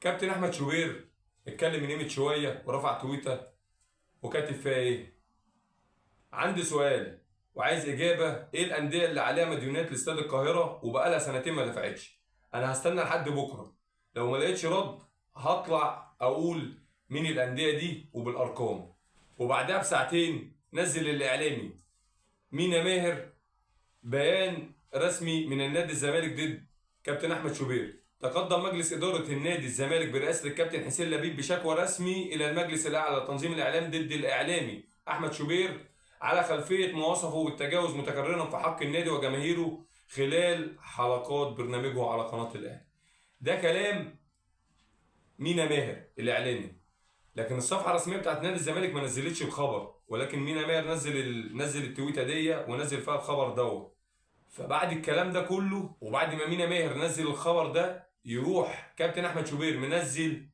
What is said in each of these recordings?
كابتن احمد شوبير اتكلم من قيمة شوية ورفع تويته وكاتب فيها ايه؟ عندي سؤال وعايز اجابه، ايه الاندية اللي عليها مديونات لاستاد القاهرة وبقالها سنتين ما دفعتش؟ انا هستنى لحد بكره، لو ما لقيتش رد هطلع اقول مين الاندية دي وبالارقام. وبعدها بساعتين نزل الاعلامي مينا ماهر بيان رسمي من النادي الزمالك ضد كابتن احمد شوبير. تقدم مجلس ادارة النادي الزمالك برئاسة الكابتن حسين لبيب بشكوى رسمي الى المجلس الاعلى لتنظيم الاعلام ضد الاعلامي احمد شوبير على خلفية ما وصفه بالتجاوز متكررا في حق النادي وجماهيره خلال حلقات برنامجه على قناة الاهلي. ده كلام مينا ماهر الاعلامي، لكن الصفحة الرسمية بتاعت نادي الزمالك ما نزلتش الخبر، ولكن مينا ماهر نزل التويته دي ونزل فيها الخبر دوت. فبعد الكلام ده كله وبعد ما مينا ماهر نزل الخبر ده، يروح كابتن احمد شوبير منزل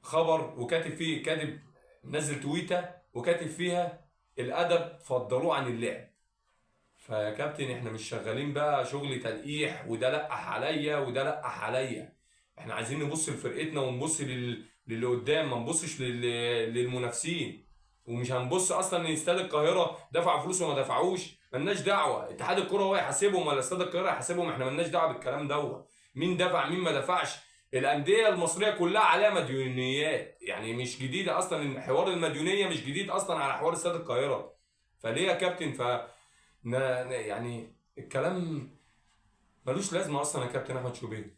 خبر وكاتب فيه، كاتب منزل تويته وكاتب فيها الادب فضلوه عن اللعب. فيا كابتن احنا مش شغالين بقى شغل تلقيح وده لقح عليا وده لقح عليا، احنا عايزين نبص لفرقتنا ونبص للي قدام، ما نبصش للمنافسين. ومش هنبص اصلا ان استاد القاهرة دفع فلوس وما دفعوش، ملناش دعوه، اتحاد الكره هو يحاسبهم ولا استاد القاهرة يحاسبهم، احنا ملناش دعوه بالكلام دوت، مين دفع مين ما دفعش. الاندية المصرية كلها عليها مديونيات، يعني مش جديدة اصلا حوار المديونيه، مش جديد اصلا على حوار استاد القاهرة. فليه يا كابتن؟ يعني الكلام ملوش لازمه اصلا يا كابتن احمد شوبير.